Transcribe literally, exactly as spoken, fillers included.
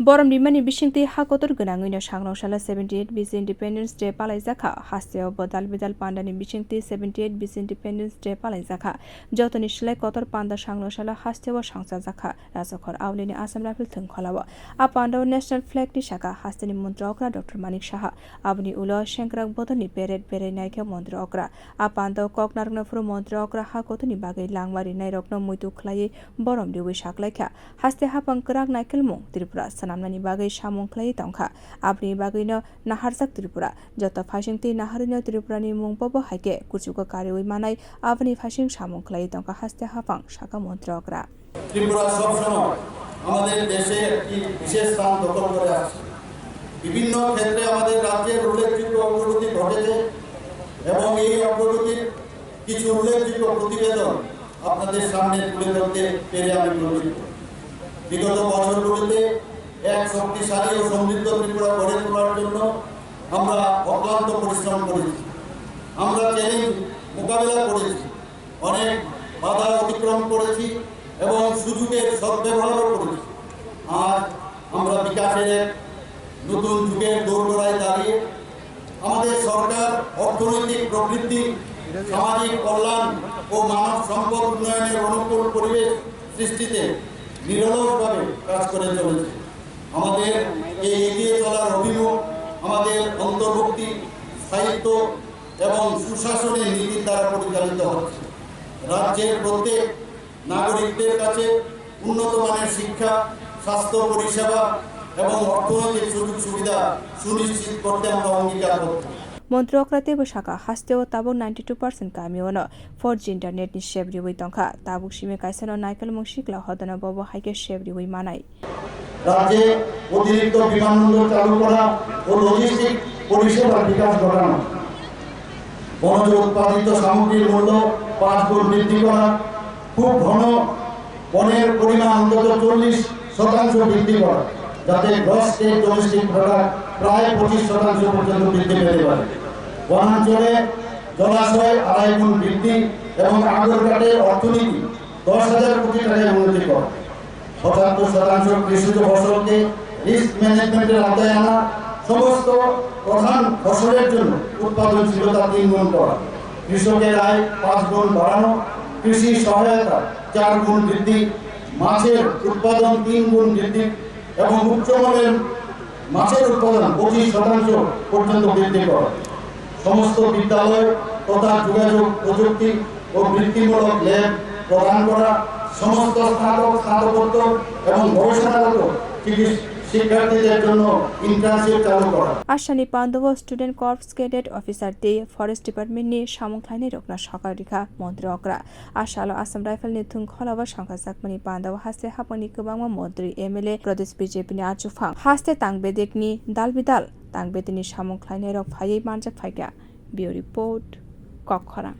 Borom rimani bisingtwi ha kotor gwnangwino Sangnoksalo seventy eight B C Independence Day palaijakha. Hasteo bo dal bidal pandani bisingtwi seventy eight B C Independence Day palaijakha. Jotoni slai kotor panda Sangnoksalo hasteo songchajakha. Rajakhor Aulini Assam Rifle thwngkholao. A pandao national flag ni saka hasteni montri okra Doctor Manik Saha. Aboni ulo sengkrak bodolni beret berai naikhe montri okra. A pandao kok narwkna phuru montri okra ha kotorni bagwi langma rinairokno muitu khlaiwi borom riwi saklaikha. Haste haphang kwrak naikolmung Tripura swnamnani bagwi samung khlaiwi tongkha. Aboni bagwino naharjak Tripura. Joto phaising twi naharwino Tripurani mung bobo hai khe kuchugo kariwi manai aboni phaising samung khlaiwi tongkha haste haphang, sakha montri okra. Tripura সবসময় আমাদের দেশে একটি বিশেষ স্থান দখল করে আসছে। বিভিন্ন ক্ষেত্রে আমাদের রাজ্যের উল্লেখযোগ্য অগ্রগতি ঘটেছে এবং এই অগ্রগতির কিছু উল্লেখযোগ্য প্রতিবেদন আপনাদের সামনে তুলে ধরতে পেরে আমি গর্বিত। বিগত বছরগুলোতে এক শক্তিশালী ও সমৃদ্ধ ত্রিপুরা গড়ে তোলার জন্য আমরা অক্লান্ত পরিশ্রম করেছি। আমরা চ্যালেঞ্জ মোকাবেলা করেছি, অনেক বাধা অতিক্রম করেছি এবং সুযোগের সদ্ব্যবহারও করেছি। আজ আমরা বিকাশের এক নতুন যুগের দোরগোড়ায় দাঁড়িয়ে আমাদের সরকার অর্থনৈতিক প্রবৃদ্ধি, সামাজিক কল্যাণ ও মানব সম্পদ উন্নয়নের অনুকূল পরিবেশ সৃষ্টিতে নিরলসভাবে কাজ করে চলেছে। আমাদের এই এগিয়ে চলার অভিমুখ আমাদের অন্তর্ভুক্তি, স্থায়িত্ব এবং সুশাসনের নীতির দ্বারা পরিচালিত হচ্ছে। রাজ্যের প্রত্যেক নাগরিকদের কাছে উন্নত মানের শিক্ষা, স্বাস্থ্য পরিষেবা এবং অর্থনৈতিক সুযোগ সুবিধা সুনিশ্চিত করতে আমরা অঙ্গীকারবদ্ধ। Montri okra teibo sakha, hasteo tabuk ninety two percent kamio no four G internet ni sep riwi tongkha. Tabuk simi kaisa no naikolmung sikla hodano bobo hai khe sep riwi manai. রাজ্যে অতিরিক্ত বিমানবন্দর চালু করা ও লজিস্টিক পরিষেবার বিকাশ ঘটানো, বনজ উৎপাদিত সামগ্রীর মূল্য পাঁচ গুণ বৃদ্ধি করা, খুব ঘন বনের পরিমাণ অন্তত চল্লিশ শতাংশ বৃদ্ধি করা, যাতে গ্রস স্টেট ডোমেস্টিক প্রোডাক্ট প্রায় পঁচিশ শতাংশ পর্যন্ত বৃদ্ধি পেতে পারে। বনাঞ্চলে জলাশয় আড়াই গুণ বৃদ্ধি এবং আগরকাটের অর্থনীতি দশ হাজার কোটি টাকায় উন্নতি করা। পঁচাত্তর শতাংশ কৃষিজ ফসলকে রিস্ক ম্যানেজমেন্টের আওতায় আনা, সমস্ত প্রধান ফসলের জন্য উৎপাদনশীলতা তিন গুণ করা, কৃষকের আয় পাঁচ গুণ বাড়ানো, কৃষি সহায়তা চার গুণ বৃদ্ধি, মাছের উৎপাদন তিন গুণ বৃদ্ধি এবং উচ্চমানের মাছের উৎপাদন পঁচিশ শতাংশ পর্যন্ত বৃদ্ধি করা। সমস্ত বিদ্যালয় তথা যোগাযোগ প্রযুক্তি ও বৃত্তিমূলক ল্যাব প্রদান করা, সমস্ত স্নাতক, স্নাতকোত্তর এবং গবেষণাগত চিকিৎস-, শিক্ষার্থীদের জন্য ইন্টার্নশিপ চালু করা। Asani pandao student corps cadet officer tei forest department ni samung khlainai rokno sakha rikha montri okra. A salo Assam Rifle ni thwngkholao songkhajakmani pandao haste haphangni kwbangma montri, M L A, Pradesh B J P ni achukphang haste tang bedekni dal bidal tang bedekni samung khlainairok phaiwi manjak phaikha. Bureau Report, Kokkhorang.